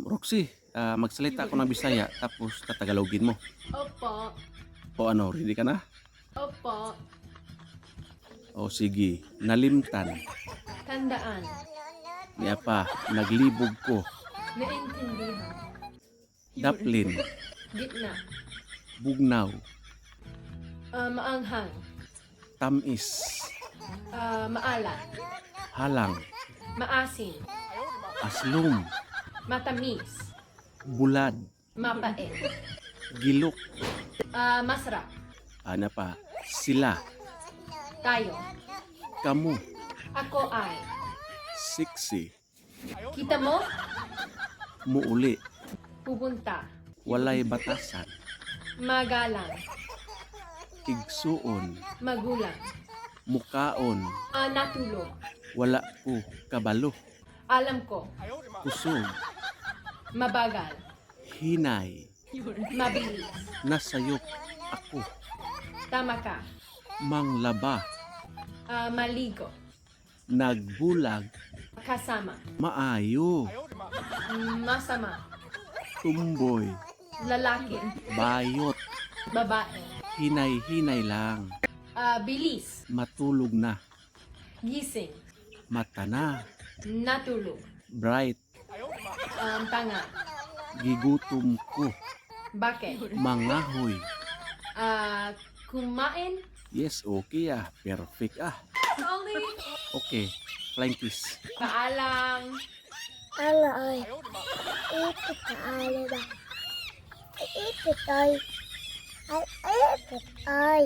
Roxy, magsalita ako ng Bisaya tapos tatagalogin mo. Opo. O ano, ready ka na? Opo. O sige, nalimtan. Tandaan. Niya pa, naglibog ko. Naintindihan. Daplin, Gitna. Bugnaw, Maanghang. Tamis, Maalat. Halang, Maasim. Aslum, Matamis. Bulad, Mapait. Gilok, Masarap. Ano pa, sila, Tayo. Kamo, Ako ay. Sexy, Kita mo? Muuli, Pupunta. Walay batasan, Magalang. Igsuon, Magulang. Mukaon, Natulog. Wala ko, kabalo, Alam ko. Kusog, Mabagal. Hinay, Mabilis. Nasayop, ako, Tama ka. Manglaba, Maligo. Nagbulag, Kasama. Maayo, Masama. Tumboy, Lalaki. Bayot, Babae. Hinay-hinay lang, Bilis. Matulog na, Gising. Mata na, Natulog. Bright, Tanga. Gigutom ko, Bakit? Mangahoy. Kumain? Yes, okay ah. Perfect ah. Sorry. Okay, flying kiss. Paalam. Ano ay? Ipit na ba? Ipit ay. Ay, ipit ay.